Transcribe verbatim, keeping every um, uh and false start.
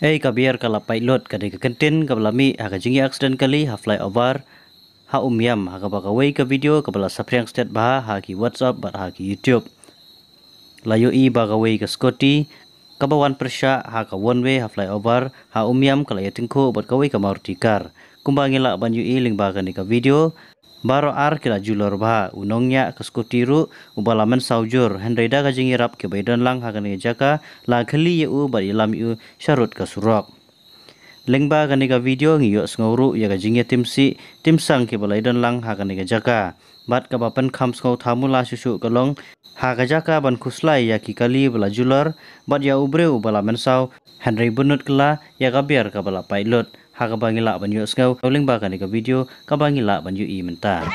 Ei, ka biar ka la pait lut, ka dei ka kyntien kaba la mih ha ka jingïa accident kali ha flyover ha Umiam, ha kaba kawei ka video kaba la saphriang stet bha ha ki WhatsApp bad ha ki YouTube. La ïohi ba kawei ka scooty kaba wan pyrshah ha ka one way ha flyover ha Umiam ka la ïatyngkhuh bad kawei ka Maruti car. Kumba ngi lah ban ïohi lyngba kane ka video, baroh ar ki la julor bha, u nongñiah ka scooty ruh uba la mynsaw jur, hynrei da ka jingïarap kiba ïadon lang ha kane ka jaka, la khylli ïa u bad ïalam ïa u sharud ka surok. Lyngba kane ka video ngi ïohsngew ruh ïa ka jingïatimsih timsang kiba la ïadon lang ha kane ka jaka, bad kaba pynkham sngewthamula shuh shuh ka long ha ka jaka ban khuslai ïa ki kali ba la julor bad ïa u briew uba la mynsaw, hynrei bun nud kylla ïa ka biar kaba la pait lut, ha kaba ngi lah ban ïohsngew lyngba kane ka video kaba ngi lah ban ïohi mynta.